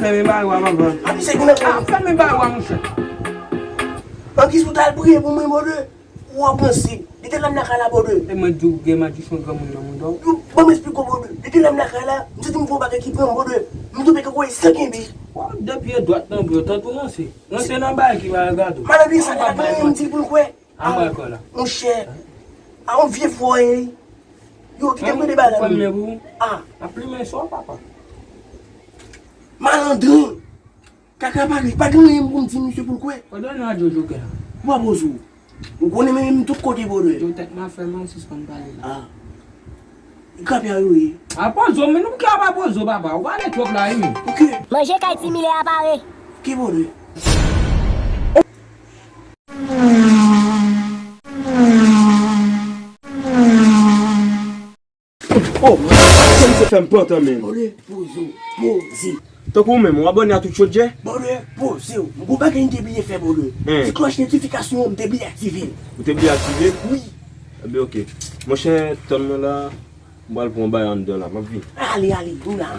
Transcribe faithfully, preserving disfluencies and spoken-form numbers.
Fèmen bagay ou a, papa. A, misye gen nan... A, fèmen bagay ou a, monchè. An ki sou t al priye pou mwen, bòdè? Ou ap ranse. Li te la m lakay la, bòdè. E mwen di w gen madichon granmoun nan mouda w. Yo, ban m esplike w, bòdè. Li te la m lakay la, m santi m fè yon bagay ki pran m, bòdè. M tonbe kòkòy san kenbe. Wa, de pye dwat nan bwè, tankou ranse. Ranse nan bagay ki pa regade w. Malandren sa la, mwen, m di l pou l kwè. An ba kò la. Monchè. A, yon vye fwa, e. Yo, kite m rele bagay la. Fèmen pou ou. A. Ap limen sou papa. Malandren. Kaka pale, pa gen anyen pou m di misye pou l kwè. Pandan nou a Jojo kè la. Ou pa poze w. Ou konnen men menm tout kote bòdè. Yo tèt m ap fè mal, sispann pale la. A. Grapya yo ye. A poze w, men nou ka pa poze w, papa. Ou pale twòp la, wi, men. Ok. Manje kay Timilè a pare. Ki bòdè? Oh, kòm se fè m pantan menm. Bòdè, poze w, poze. Tankou ou menm, ou abòne a tout chodyè? Bòdè, poze w. M gon bagay m te bliye fè, bòdè. Hen. Ti klòch notifikasyon an, m te bliye aktive l. Ou te bliye aktive l? Wi. Ebyen, ok. Monchè, tann mwen la, m pral pran yon bagay anndan la, m ap vini. Ale, ale, nou la.